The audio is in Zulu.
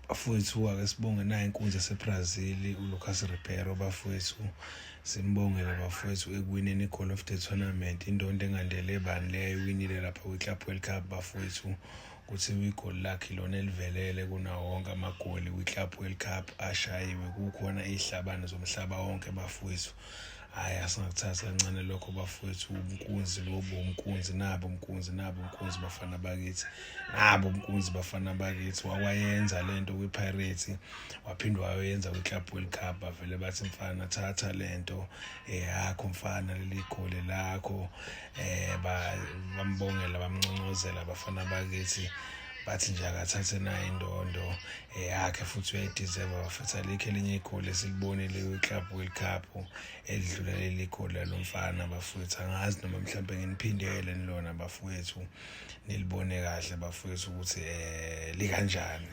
Bafowethu, ake sibonge nayo inkunzi yaseBrazil, uLucas Ribeiro. Bafowethu, simbongele bafowethu ekuwineni i-goal of the tournament, indondo engandele bani leyo iwinile lapha kwi-Club World Cup. Bafowethu, kuthiwa igoli lakhe lona elivelele kunawo wonke amagoli kwi-Club World Cup ashayiwe kukhona iy'hlabane zomhlaba wonke. Bafowethu, hhayi, asingakuthathi kancane lokho bafowethu. Umkunzi lobo, umkunzi nabo, umkunzi nabo, umkunzi bafana bakithi, nabo umkunzi bafana bakithi. Wakwayenza lento kwi-Pirates, waphinde wayoyenza kwi-Club World Cup. Bavele bathi, "Mfana, thatha lento eyakho mfana, leli goli lakho." Bambongela, bamnconcozela abafana bakithi, bathi nje akathathe nayo indondo eyakhe, futhi uyayideserve bafethu. Alikho elinye igoli esilibonile kwi-Club World Cup elidlula leli goli lalo mfana bafowethu. Angazi noma mhlawumbe nginiphindele nilona bafowethu, nilibone kahle bafowethu ukuthi likanjani.